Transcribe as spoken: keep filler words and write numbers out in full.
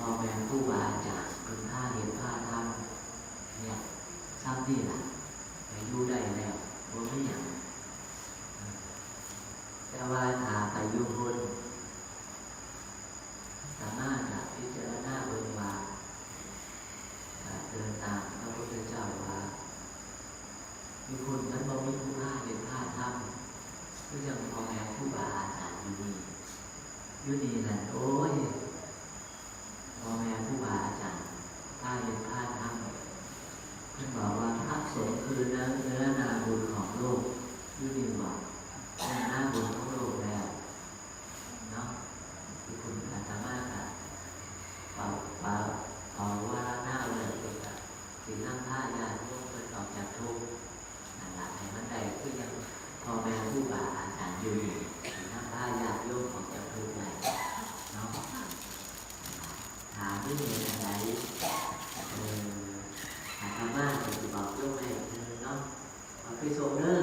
พ่อแม่ครูบาอาจารย์เพิ่นพาเฮ็ดพาทำเนี่ย ซ้ำนี่ล่ะ ให้อยู่ได้แล้ว บ่มีหยัง แต่ว่าถ้าไปอยู่พุ้น อาตมาก็พิจารณาเบิ่งว่า ก็เดินตามพระพุทธเจ้าว่า อยู่พุ้นมันบ่มีผู้พาเฮ็ดพาทำ คือจั่งพ่อแม่ครูบาอาจารย์อยู่นี่ อยู่นี่นั่น โอ้ย พ่อแม่ครูบาอาจารย์พาเฮ็ดพาทำ เพิ่นบอกว่าพระสงฆ์คือเนื้อ เนื้อนาบุญของโลก อยู่นี่บอก เนื้อนาบุญของโลกแล้ว เนาะ ที่คุณอาตมาก็เป่า เป่า เป่าว่าหน้าเลย เพิ่นก็สินำพาญาติโยมเพิ่นออกจากทุกข์ นั่นล่ะ ให้มันได้คือจั่งพ่อแม่ครูบาอาจารย์อยู่นี่ สินำพาญาติโยมออกจากทุกข์ได้ เนาะ ถ้ามีเหตุอันใด เอ่อ อาตมาก็สิบอกโยมให้เพิ่นเนาะ เอาไปส่งเด้อ